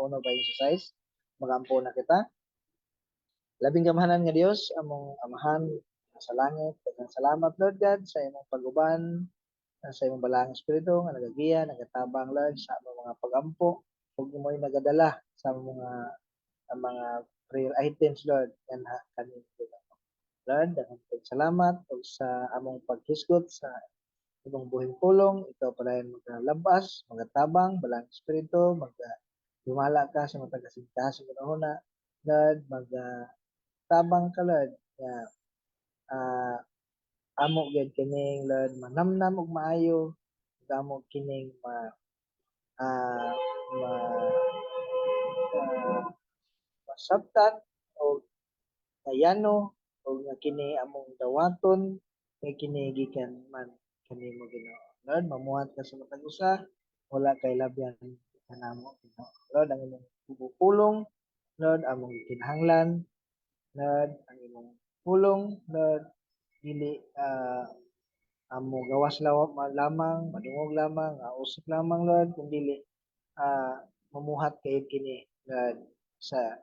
1 pa sa 6. Magampo na kita. Labing gamhanan nga Dios, among Amahan sa langit, daghang salamat, Lord God, sa imong pag-uban, sa imong Balaang Espiritu nga nagagiya, nagatabang, Lord, sa among mga pagampo ug imoy nagadala sa among mga ang mga prayer items, Lord, nganha kani. Lord, daghang salamat ug sa among paghisgot sa imong buhing pulong, ikaw padayon magalabas, magatabang, Balaang Espiritu, maga dumala ka sa matag kasing hunahuna, Lord, magatabang ka, Lord, nga amo gyud kining, Lord, manamnam og maayo, ug amo kining ma ah, ma masabtan og mayano ug nga kini among dawaton kay kini gikan man kanimo, Ginoo. Lord, mamuhat ka sa matag usa, wala kay labyan kanamo, Ginoo. Lord, ang imong pulong, Lord, among gikinahanglan, Lord, ang imong pulong, Lord, dili amo gawas lamang, madungog lamang, usok lamang, Lord, kung dili mamuhat kay kini, Lord, sa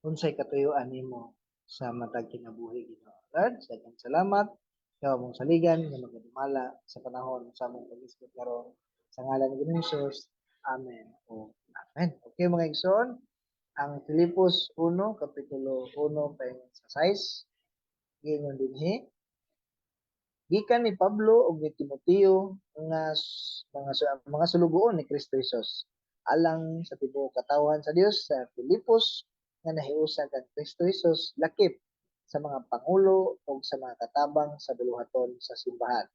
unsay katuyuan nimo sa matag kinabuhi, Ginoo. Lord, daghang salamat. Ikaw among saligan nga magadumala sa panahon sa among pag-isgot karon, sa ngalan ni Ginoong Hesus. Amen. O amen. Okay, mga igsoon, ang Filipos 1 kapitulo 1 paingon sa 6, giingon dinhi: Gikan ni Pablo ug ni Timoteo nga mga sulugoon ni Kristo Jesus, alang sa tibuok katawhan sa Dios sa Filipos nga nahiusa kang Kristo Jesus, lakip sa mga pangulo ug sa mga katabang sa buluhaton sa simbahan.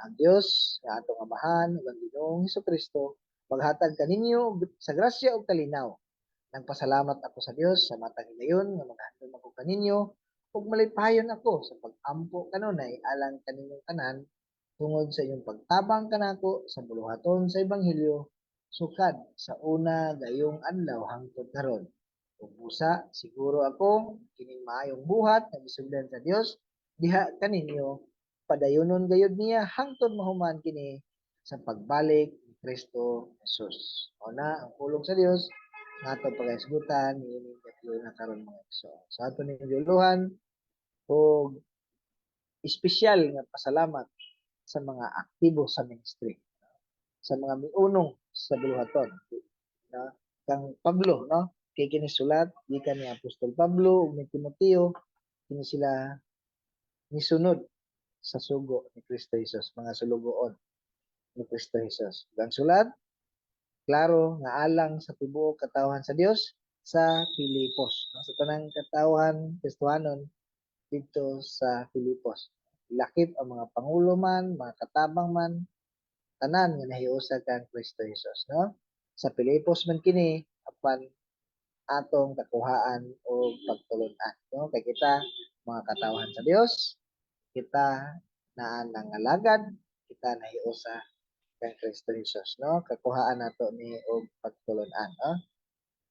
Ang Dios nga atong Amahan ug ang Ginoong Kristo maghatag kaninyo sa grasya ug kalinaw. Nagpasalamat ako sa Dios sa matag higayon nga maghandom ako kaninyo ug malipayon ako sa pag-ampo kanunay alang kaninyong tanan tungod sa inyong pagtabang kanako sa buluhaton sa ebanghelyo sukad sa una gayong adlaw hangtod karon. Ug busa siguro ako kining maayong buhat nga gisugdan sa Dios diha kaninyo, padayonon gayud niya hangtod mahuman kini sa pagbalik ni Kristo Jesus. Mao na ang pulong sa Dios nga ato pagahisgutan niining na karon, mga igsoon. Sa ato ning giuluhan og espesyal nga pasalamat sa mga aktibo sa ministry, sa mga miunong sa buluhaton, no? Kang Pablo, no, kay kini sulat gikan ni Apostol Pablo ug ni Timoteo. Kini sila nisunod sa sugo ni Kristo Jesus, mga sulugoon ni Kristo Jesus. Ug ang sulat klaro nga alang sa tibuok katawhan sa Dios sa Filipos, no? Sa tanang katawhan Kristohanon didto sa Filipos. Lakip ang mga pangulo man, mga katabang man, tanan nga nahiusa kang Kristo Jesus, no? Sa Filipos man kini, apan atong kakuhaan o pagtulun-an, no? Kay kita mga katawhan sa Dios, kita naa nangalagad, kita nahiusa kang Kristo Jesus, no? Kakuhaan nato ni og pagtulun-an, no?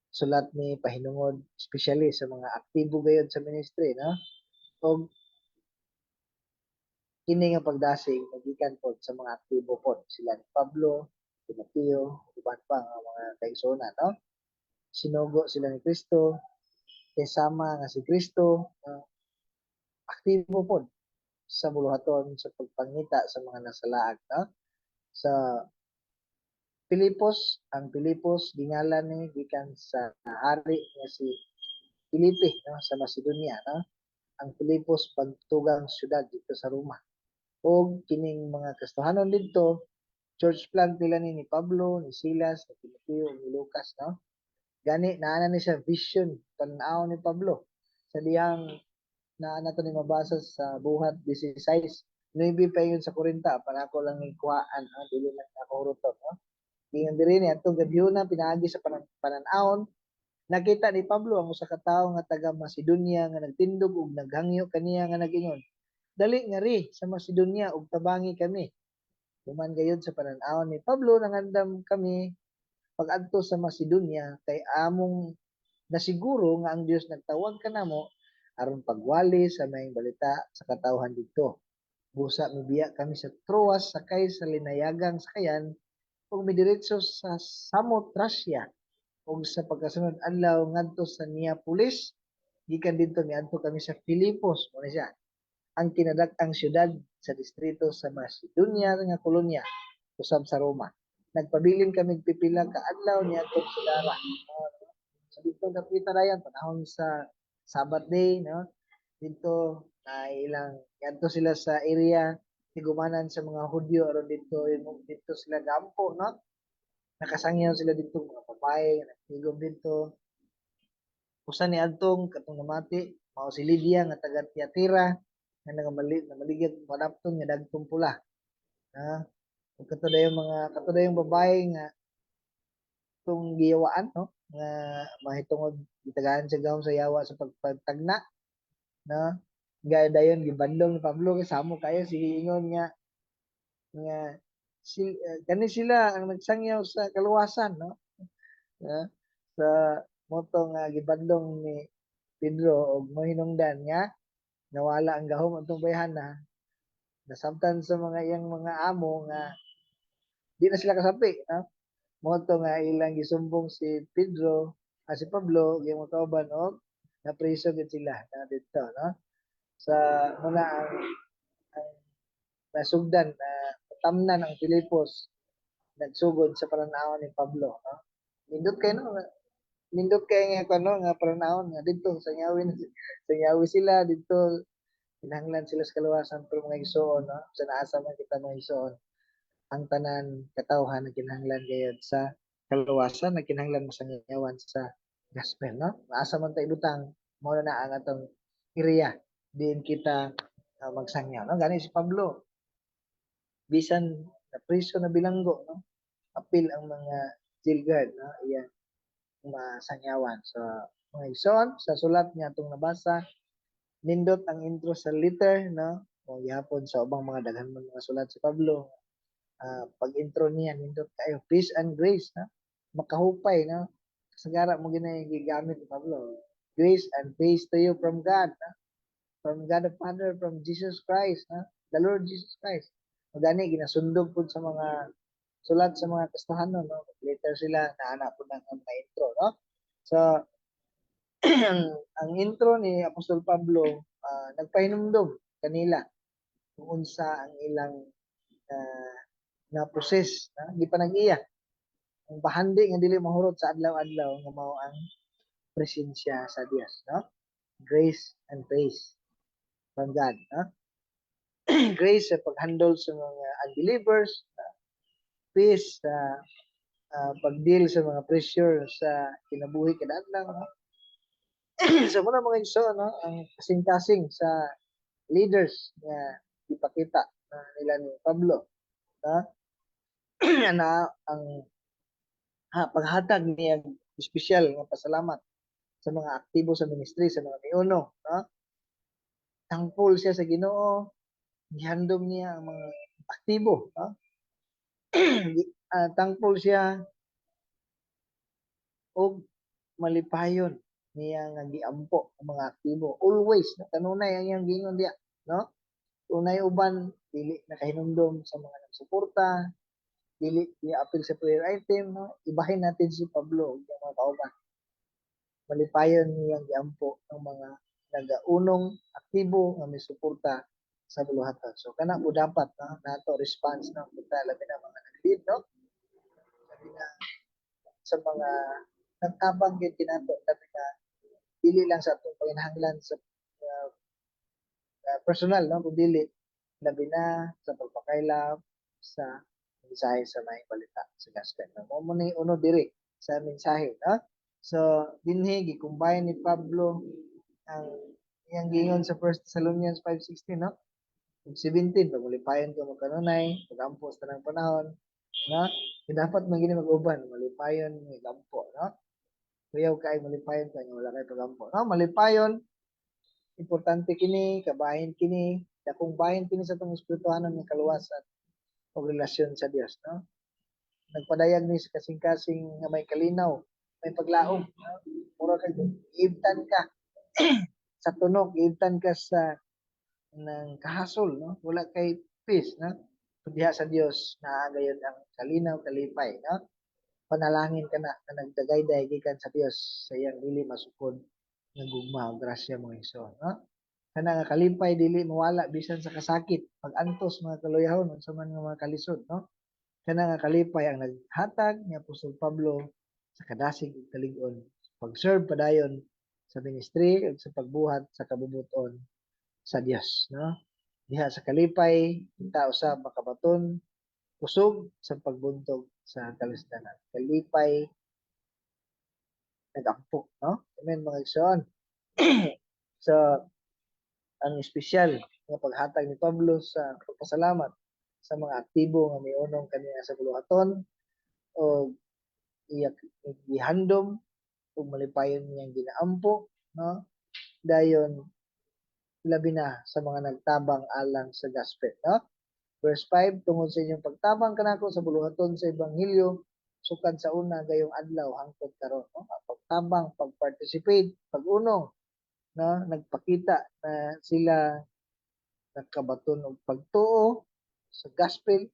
Sulat ni pahinungod especially sa mga aktibo gayud sa ministry, no? Og kini nga pagdasig nagikan pod sa mga aktibo pod sila ni Pablo, Timoteo, uban pa nga mga kaigsuonan, no? Sinugo sila ni Kristo kay sama nga si Kristo, no, aktibo pod sa buluhaton sa pagpangita sa mga nasalaag, no? Sa Filipos, ang Filipos gingalan ni gikan sa hari nga si Felipe, no, sa Macedonia, no? Ang Filipos pagtugang syudad didto sa Roma. Og kining mga Kristohanon didto, church plant nila ni Pablo, ni Silas, ni Timoteo, ni Lucas, no? Gani naa na ni siya vision, tan-aw ni Pablo. Sa dihang naa na to ni mabasa sa Buhat 16:9 pa yun sa 40, para ako lang ni kuhaan, no? Dili lang ako huruton, no? Ingon diri, ni atong gabyona pinaagi sa panan-awon, nakita ni Pablo ang usa ka tawo nga taga Macedonia nga nagtindog ug naghangyo kaniya nga nagingon, "Dali ngari sa Macedonia ug tabangi kami." Human gayud sa panan-awon ni Pablo, nangandam kami pag-adto sa Macedonia kay among nasiguro nga ang Dios nagtawag kanamo aron pagwali sa maayong balita sa katawhan didto. Busa mibiya kami sa Troas sakay sa linayagang sakayan ug midiretso sa Samotracia. Ug sa pagkasunod adlaw ngadto sa Neapolis. Gikan didto miadto kami sa Filipos, mo na siya ang kinadak-ang syudad sa distrito sa Macedonia nga kolonya usab sa Roma. Nagpabilin kami pipila ka adlaw niadtong Sudara. So dito napita dayon panahon sa Sabbath day, no? Dito na ilang niadto sila sa area tigumanan sa mga Hudyo aron dito dito sila gampo, no? Nakasangyaw sila dito, mga babae nagtigom dito. Usa ni adtong katong namati mao si Lydia nga taga Tiatira nga nagamali namaligya madapton nga dagtong pula. Ha? Ug kato dayon mga kato dayong babae nga tong giyawaan, no, nga mahitungod gitagaan sa gahom sa yawa sa pagpagtagna, no? Gaya dayon gibandong ni Pablo kay samo kayo sige ingon nga nga si kani sila ang nagsangyaw sa kaluwasan, no? Sa moto nga gibadlong ni Pedro og mahinungdan nga nawala ang gahom atong bayhana, nasabtan sa mga iyang mga amo nga di na sila kasapi, no? Mo to nga ilang gisumbong si Pedro, si Pablo ug iyang mga kauban og napriso gid sila na didto, no? Sa muna ang nasugdan na tamnan ang Filipos nagsugod sa paranawon ni Pablo, no? Nindot kay, no, nindot kay nga kuno nga paranawon nga didto sa nyawi sila didto, kinahanglan sila sa kaluwasan. Pero mga igsoon, no, sa naasa man kita, mga igsoon, ang tanan katawhan nagkinahanglan gayud sa kaluwasan, nagkinahanglan masangyawan sa gospel, no? Maasa man ta ibutang mao na ang atong area diin kita magsangyaw, no? Gani si Pablo, bisan na priso, na bilanggo, no, apil ang mga jail guard, no, iyang masangyawan. So mga igsoon, sa sulat nga atong nabasa, nindot ang intro sa letter, no? O gihapon sa ubang mga daghan man mga sulat si Pablo, pag intro niya nindot kayo, peace and grace, no? Makahupay, no? Kasagara mo gina gigamit ni Pablo, grace and peace to you from God, no? From God the Father, from Jesus Christ, no? The Lord Jesus Christ. O gani ginasundog pud sa mga sulat sa mga Kristiyano, no? Later sila naana pud ang mga intro, no? So ang intro ni Apostol Pablo, nagpahinumdom kanila kung unsa ang ilang na proses na di pa nag-iya ang bahandi nga dili mahurot sa adlaw-adlaw nga mao ang presensya sa Dios, no? Grace and peace from God, no? Grace sa pag-handle sa mga unbelievers, no? Peace sa pag-deal sa mga pressure sa kinabuhi kada adlaw, no? So muna, mga igsoon, no, ang kasing-kasing sa leaders nga ipakita na nila ni Pablo, no, na ang paghatag niya espesyal nga pasalamat sa mga aktibo sa ministry, sa mga miuno, no? Thankful siya sa Ginoo, gihandom niya ang mga aktibo, no? Thankful siya og malipayon niya nga giampo ang mga aktibo always, no? Kanunay ang iyang giingon diya, no? Unay uban dili nakahinumdom sa mga nagsuporta, dili apil sa prayer item, no? Ibahin natin si Pablo ug ang mga kauban. Malipayon niyang giampo ang mga nagaunong aktibo nga misuporta sa buluhaton. So kana mo dapat, no, nato response, no, kita, labi na mga nag-lead, no, labi na sa mga nagtabang gyud kinato, labi na dili lang sa atong panginahanglan sa personal, no, kun dili labi na sa pagpakaylap sa mensahe sa maayong balita, sa gospel, no? Mao mo ni uno diri sa mensahe, no? So dinhi gi-combine ni Pablo ang iyang giingon sa 1 Thessalonians 5:16, no, ug 17, pag ko magkanunay, pagampo sa tanang panahon, no? Dapat man gini mag-uban, malipayon ni gampo, no? Kuyaw kay malipayon ka wala kay pagampo, no? Malipayon, importante kini, kabahin kini, dakong bahin kini sa atong espirituhanon nga kaluwasan o relasyon sa Dios, no? Nagpadayag ni sa kasing-kasing nga may kalinaw, may paglaom, no? Mura kag giibtan ka sa tunok, giibtan ka sa ng kahasol, no? Wala kay peace, no? Diha sa Dios naa gayon ang kalinaw, kalipay, no? Panalangin kana nga nagdagayday gikan sa Dios sa iyang dili masukod nga gugma ug grasya, mga igsoon, no? Kana nga kalipay dili mawala bisan sa kasakit, pag-antos, mga kaluyahon, unsa man nga mga kalisod, no? Kana nga kalipay ang naghatag ni Apostol Pablo sa kadasig ug kalig-on pag-serve padayon sa ministry ug sa pagbuhat sa kabubut-on sa Dios, no? Diha sa kalipay kita usab makabaton kusog sa pagbuntog sa kalisdanan. Kalipay nag-ampo, no? Amen, mga igsoon. So ang espesyal nga paghatag ni Pablo sa pagpasalamat sa mga aktibo nga miunong kaniya sa buluhaton o iya gihandom ug malipayon niyang ginaampo, no? Dayon labi na sa mga nagtabang alang sa gospel, no? Verse 5, "Tungod sa inyong pagtabang kanako sa buluhaton sa ebanghelyo sukad sa una gayong adlaw hangtod karon," no? Ang pagtabang, pag-participate, pag-unong, no, nagpakita na sila nakabaton og pagtuo sa gospel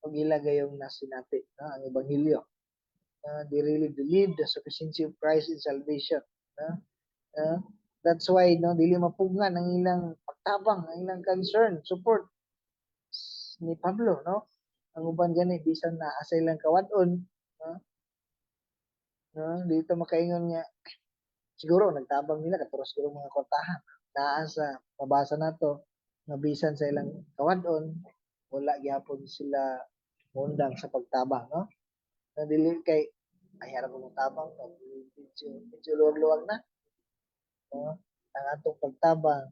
ug ila gayong nasinati, no, ang ebanghelyo. They really believe the sufficiency of Christ in salvation, no? That's why, no, dili mapugngan ang ilang pagtabang, ang ilang concern, support ni Pablo, no? Ang uban gani bisan naa sa ilang kawad-on, no? No, dito makaingon nga siguro nagtabang nila kato siguro mga kwartahan. Naa sa mabasa nato nga bisan sa ilang kawad-on, wala gyapon sila mundang sa pagtabang, no? Na dili kay ay ara ko tabang, no? Medyo, medyo luwag-luwag na, no? Ang atong pagtabang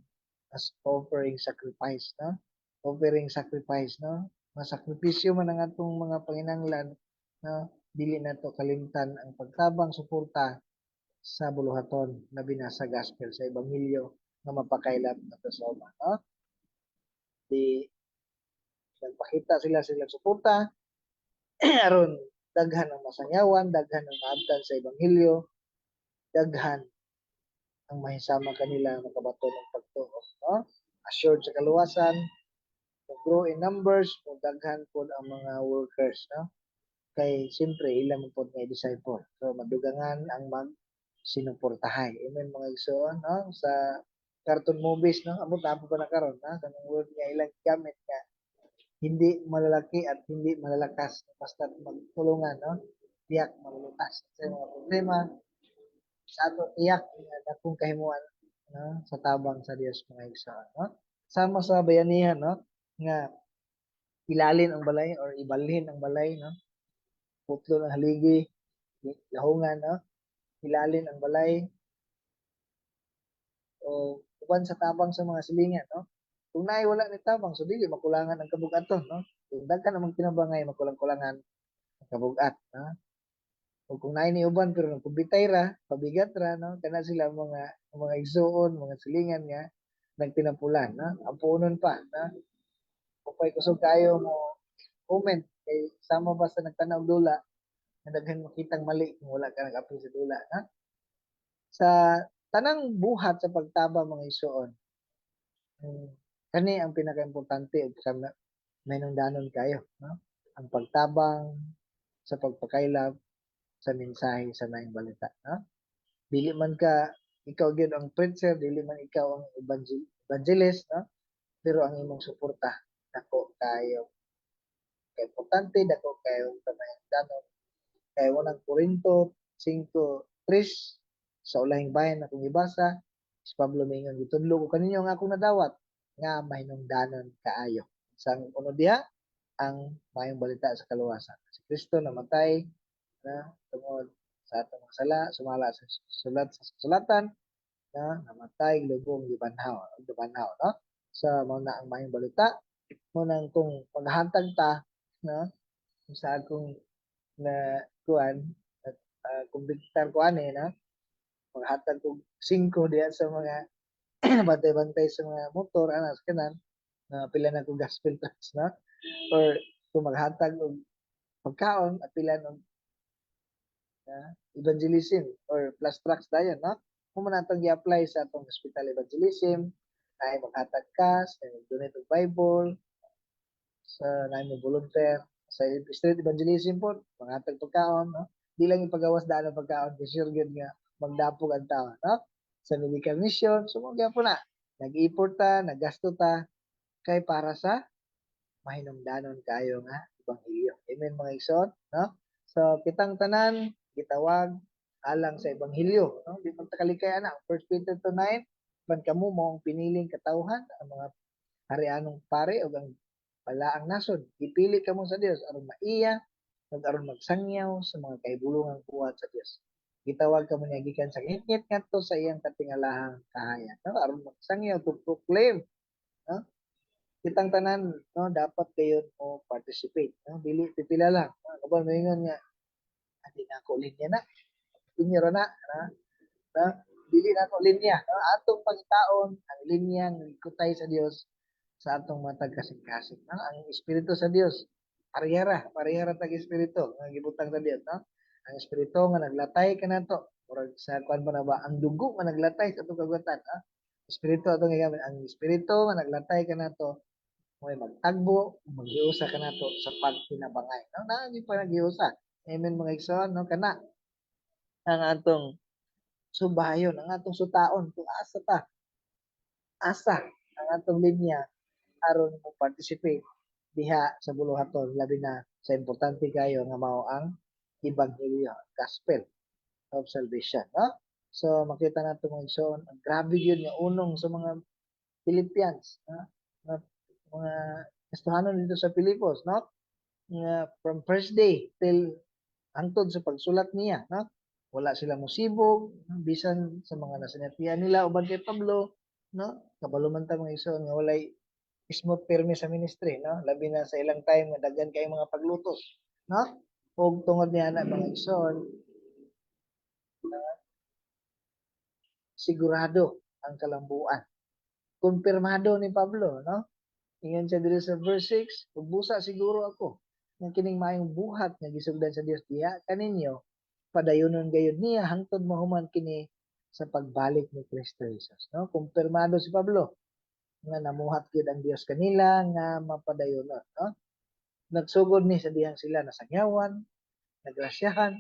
as offering sacrifice, no? Offering sacrifice, no? Masakripisyo man ang atong mga panginahanglan, no? Dili nato kalimtan ang pagtabang, suporta sa buluhaton, labi na sa gospel, sa ebanghelyo nga mapakaylap nato sa uban, no? Di nagpakita sila silang suporta aron daghan ang masangyawan, daghan ang maabtan sa ebanghelyo, daghan ang mahisama kanila makabaton ng pagtuo, no? Assured sa kaluwasan, mo grow in numbers, mo daghan pod ang mga workers, no? Kay siyempre ila man pod nga disciple. So madugangan ang mag sinuportahay. Amen, mga igsoon, no? Sa cartoon movies, no? Amot na pa na karon, no? Kanang word nga ilang gamit nga hindi malalaki at hindi malalakas, basta magtulungan, no? Tiyak malulutas sa mga problema sa ato, tiyak nga dakong kahimuan, no, sa tabang sa Dios, mga igsoon, no? Sama sa bayanihan, no, nga ilalin ang balay or ibalhin ang balay, no? Putlo ng haligi, lahungan, no? Ilalin ang balay o uban sa tabang sa mga silingan, no? Kung naay wala ni tabang, so dili makulangan ang kabugaton, no? Kung daghan namang tinabangay, makulang-kulangan ang kabugat, no? O kung naay ni uban pero nagpubitay ra, pabigat ra, no? Kana sila mga igsuon, mga silingan nga nagtinapulan, no? Ampunon pa, no? Upay kusog kayo mo comment kay sama ba sa nagtanaw dula nga daghan makitang mali kung wala ka nag-apil sa dula, no? Sa tanang buhat sa pagtabang, mga igsuon, kani ang pinakaimportante ug sa mahinungdanon kayo, no? Ang pagtabang sa pagpakaylap sa mensahe sa maayong balita, no? Dili man ka ikaw gyud ang preacher, dili man ikaw ang evangelist, no? Pero ang imong suporta dako kayo kay importante, dako kayo kamahinungdanon. Kay Unang Korinto 5:3, sa ulahing bahin akong gibasa, si Pablo miingon, "Gitudlo ko kaninyo ang akong nadawat nga mahinungdanon kaayo." Sa uno diha ang maayong balita sa kaluwasan. Si Kristo namatay na tungod sa atong mga sala sumala sa sulat sa kasulatan, na namatay, lubong, gibanhaw, gibanhaw, no? Sa mao na ang maayong balita mo nang kung maghatag ta, no, kung sa akong na kuan at kumbintar ko ani na maghatag og 5 diha sa mga bantay-bantay sa mga motor ana sa kanan na pila na kog gospel tracts, no, or kung maghatag og pagkaon at pila og evangelism or plus tracts dayon, no? Kung mo natong gi-apply sa atong hospital evangelism, naay maghatag cash, naay mag-donate og Bible, sa naay mo volunteer. Sa street evangelism po, mga pagkaon, no? Di lang ipagawas daan ang pagkaon kay sure gyud nga magdapog ang tao, no? Sa medical mission, so mao gyapon na. Nag-effort ta, naggasto ta kay para sa mahinumdanon kayo nga ebanghelyo. Amen, mga igsoon, no? So kitang tanan gitawag alang sa ebanghelyo, no? Di man ta kalikay ana. 1 Peter 2:9, "Apan kamo mao ang piniling katawhan, ang mga harianong pare ug ang balaang nasod. Gipili kamo sa Dios aron maiya ug aron magsangyaw sa mga kahibulongang buhat sa Dios. Gitawag kamo niya gikan sa ngitngit ngadto sa iyang katingalahang kahayag," no? Aron magsangyaw, to proclaim, no? Kitang tanan, no, dapat kayo mo participate, no? Dili pipila lang, no? Kabalo moingon nga adi na ako linya na. Linya ra na, no? No? Dili na ako linya, no? Atong pangitaon ang linya nga gikutay sa Dios sa atong matag kasing-kasing, no? Ang espiritu sa Dios parehara, parehara tag espiritu nga gibutang sa Dios, no? Ang espiritu nga naglatay kanato, murag sa kuan pa na ba, ang dugo nga naglatay sa atong kagwatan, no? Espiritu atong gigamit, ang espiritu nga naglatay kanato mo'y magtagbo, maghiusa kanato sa pagtinabangay, no? Naa pa naghiusa. Amen, mga igsoon, no? Kana ang atong subayon, ang atong sutaon kung asa ta. Asa ang atong linya aron mo participate diha sa buluhaton, labi na sa importante kayo nga mao ang ebanghelyo, gospel of salvation, no? So makita nato, mga igsoon, ang grabe gyud nga unong sa mga Philippians, no? Mga, mga Kristohanon dito sa Filipos, no? Nga from first day till hangtod sa pagsulat niya, no? Wala sila musibog, no? Bisan sa mga nasinatian nila uban kay Pablo, no? Kabalo man ta, mga igsoon, nga walay smooth pirmi sa ministry, no? Labi na sa ilang time nga daghan kay mga paglutos, no? Ug tungod niya na, mga igsoon, sigurado ang kalambuan. Kumpirmado ni Pablo, no? Ingon siya diri sa verse 6, "Ug busa siguro ako nga kining maayong buhat nga gisugdan sa Dios diha kaninyo, padayonon gayud niya hangtod mahuman kini sa pagbalik ni Kristo Jesus," no? Kumpirmado si Pablo nga namuhat gyud ang Dios kanila nga mapadayonon, no? Nagsugod ni sa dihang sila nasangyawan, nagrasyahan,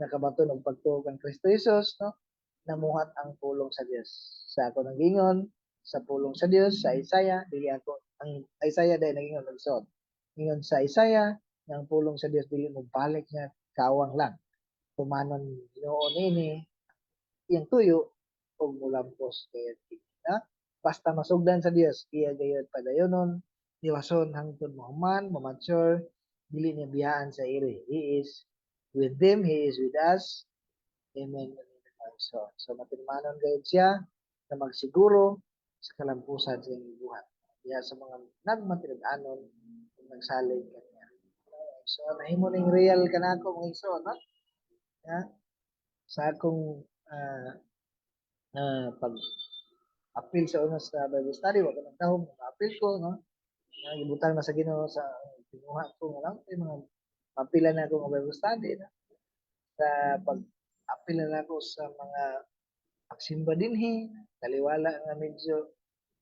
nakabaton og pagtuo kang Kristo Jesus, no? Namuhat ang pulong sa Dios. Sa ako nang gingon, sa pulong sa Dios sa Isaiah, dili ako ang Isaiah dahil nagingon nagsuot. Ingon sa Isaiah, nga ang pulong sa Dios dili mo balik nga kawang lang. Tumanon Ginoo niini iyang tuyo ug mulampos gayud kini, na basta masugdan sa Dios, iya gayud padayonon, diwason hangtod mahuman, ma-mature, dili niya biyaan sa iri. He is with them, He is with us. Amen. So matinumanon gayud siya na magsiguro sa kalampusan sa iyang buhat diha sa mga nagmatinud-anon ug nagsalig kaniya. So nahimo ning real kanako, mga igsoon, no? Ya. Sa akong pag apil sa una sa Bible study, wa ko nagtahom, apil ko, no? Nga gibutang na sa Ginoo sa kinuha ko nga lang ay mga mapila na ako nga Bible study, no? Sa pag apil na nako sa mga pagsimba dinhi, taliwala nga medyo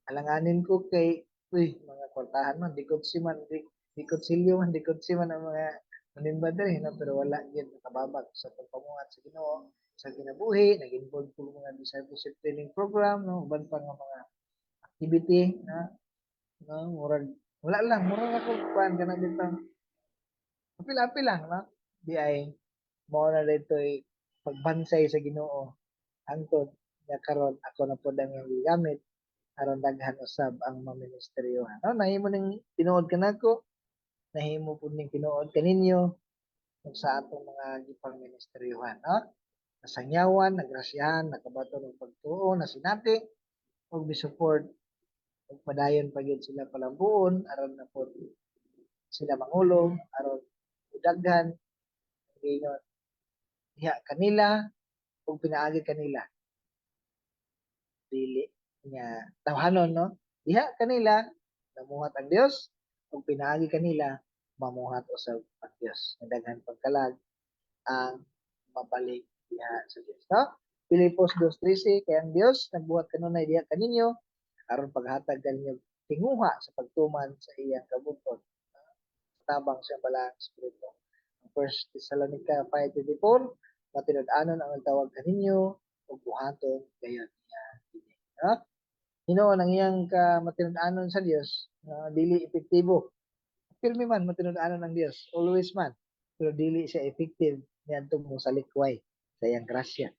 alanganin ko kay uy, mga kwartahan man, di kutsi man, di kutsilyo man, di kutsi man ang mga manimba diri, no? Pero wala gyud nakababag sa pagpamuhat sa Ginoo sa kinabuhi. Nag-involve ko mga discipleship training program, no, uban pa nga mga activity, na, no, murag wala lang, murag ako kuan kana bitang apil-apil lang, no? Di ay mao na dito'y pagbansay sa Ginoo hangtod nga karon ako na pod ang iyang gigamit aron daghan usab ang maministeryohan. No, nahimo ning tinuod kanako, nahimo pud ning tinuod kaninyo ug sa atong mga gipangministeryuhan, no? Nasangyawan, nagrasyahan, nakabaton og pagtuo, nasinati ug mi-support ug padayon pa gyud sila palambuon aron na pod sila mangulong aron daghan giingon diha kanila ug pinaagi kanila, dili nga tawhanon, no, diha kanila namuhat ang Dios ug pinaagi kanila mamuhat usab ang Dios nga daghan pagkalag ang mabalik diha sa Dios, no? Filipos 2:13, "Kay ang Dios nagbuhat kanunay diha kaninyo aron paghatag kaninyo tinguha sa pagtuman sa iyang kabubut." tabang sa Balaang Espiritu. First Thessalonica 5:24, matinud-anon ang nagtawag kaninyo ug buhaton gayon niya kini. No? Hinuon ang iyang ka matinud-anon sa Dios, dili epektibo. Pirmi man matinud-anon ang Dios, always man. Pero dili siya effective niadto mo sa likway sa iyang grasya.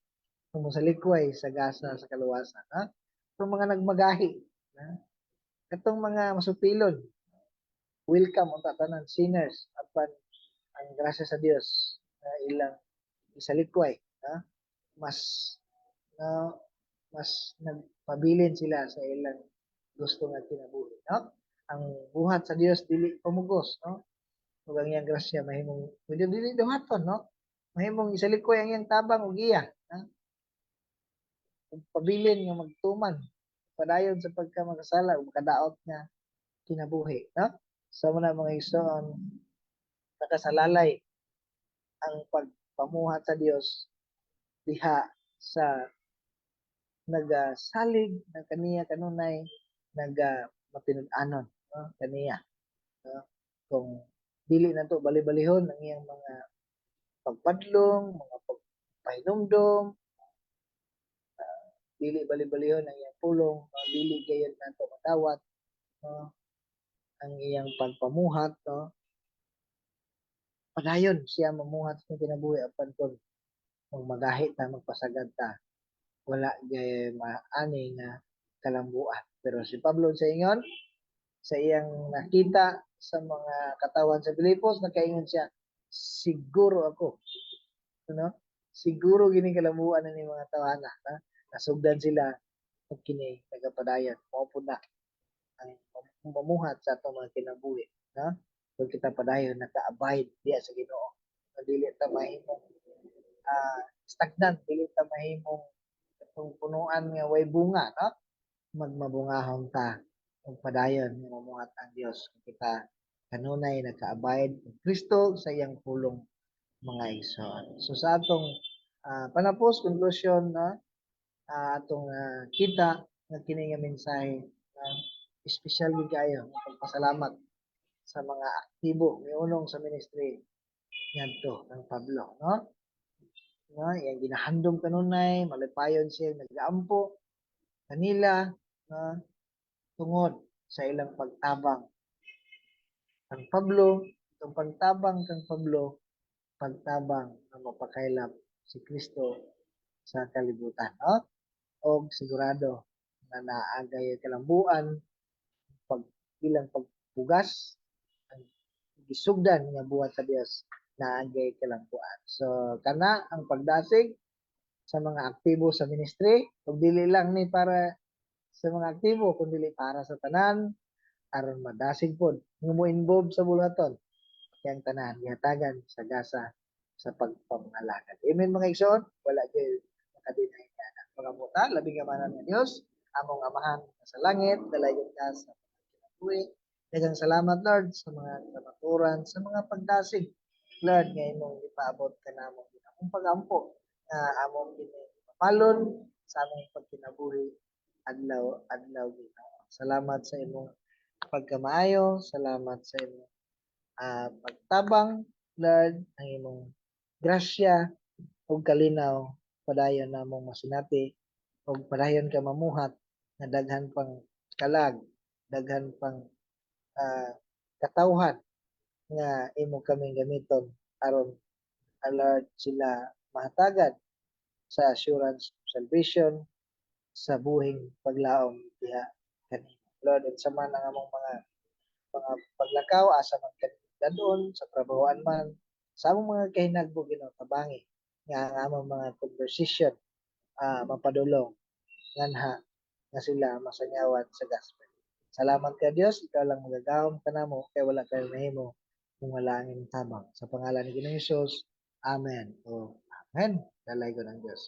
Mo sa likway sa gasa sa kaluwasan, ha? Itong mga nagmagahi, ha? Katong mga masupilon, welcome unta tanan sinners apan ang grasya sa Dios na ilang isalikway, ha? Mas no, mas nagpabilin sila sa ilang gusto nga kinabuhi, no? Ang buhat sa Dios dili pamugos, no? Ug ang iyang grasya mahimong pwede dili duhaton, no? Mahimong isalikway ang iyang tabang ug iya, ha? Ug pabilin nga magtuman padayon sa pagka makasala ug makadaot nga kinabuhi, no? So mao na, mga igsoon, nakasalalay ang pagpamuhat sa Dios diha sa nagasalig na kaniya kanunay naga matinud-anon, no, kaniya, no? Kung dili nato bali-balihon ang iyang mga pagpadlong, mga pagpahinumdom, dili bali-balihon ang iyang pulong, no? Dili gayon nato madawat, no, ang iyang pagpamuhat, no? Padayon siya mamuhat sa kinabuhi, apan kung magmagahi ta, magpasagad ta, wala gay maani nga kalambuan. Pero si Pablo, sa ingon sa iyang nakita sa mga katawan sa Filipos, nakaingon siya, "Siguro ako, no, siguro gini kalambuan na ni mga tawhana na nasugdan sila ug kini nagapadayon." Mao pud na ang mamuhat sa atong mga kinabuhi, no, kung kita padayon naka-abide diya sa Ginoo. Dili ta mahimong stagnant, dili ta mahimong katong punuan nga way bunga, no? Magmabungahon ta ug padayon nga mamuhat ang Dios kung kita kanunay naka-abide kang Kristo sa iyang pulong, mga igsoon. So sa atong panapos, conclusion, no, atong kita nga kini nga mensahe espesyal gyud kaayo ang pagpasalamat sa mga aktibo miunong sa ministry ngadto kang Pablo, no? No, iyang ginahandom kanunay, malipayon siya nagaampo kanila, no, tungod sa ilang pagtabang kang Pablo. Itong pagtabang kang Pablo, pagtabang nga mapakaylap si Kristo sa kalibutan, no? Og sigurado nga naagay kalambuan pag ilang pagpugas ang gisugdan nga buhat sa Dios, naagay kalambuan. So kana ang pagdasig sa mga aktibo sa ministry, ug dili lang ni para sa mga aktibo kundi para sa tanan aron madasig pod nga mo-involve sa buluhaton kay ang tanan gihatagan sa gasa sa pagpamangalagad. Amen, mga igsoon. Wala gyud makadeny niya. Mga buta, labing amanan nga Dios, among Amahan sa langit, dalaygon ka sa kinabuhi. Daghang salamat, Lord, sa mga kamaturan, sa mga pagdasig. Lord, nga imong ipaabot kanamo, among pagampo nga among ginapalon sa among pagkinabuhi adlaw adlaw, Ginoo. Salamat sa imong pagkamaayo, salamat sa imong pagtabang, Lord, ang imong grasya ug kalinaw padayon namong masinati ug padayon ka mamuhat nga daghan pang kalag, daghan pang katawhan nga imo kaming gamiton aron, Lord, sila mahatagan sa assurance of salvation sa buhing paglaom diha kanimo. Lord, unsa man ang among mga paglakaw, asa man kadon sa trabahoan man, sa among mga kahinagbo, Ginoo, tabangi nga ang among mga conversation mapadulong nganha nga sila masanyawan sa gospel. Salamat ka Dios, ikaw lang magagahom kanamo kay wala kay mahimo kung wala ang imong tabang. Sa pangalan ni Ginoong Hesus. Amen. O amen. Dalaygon ang Dios.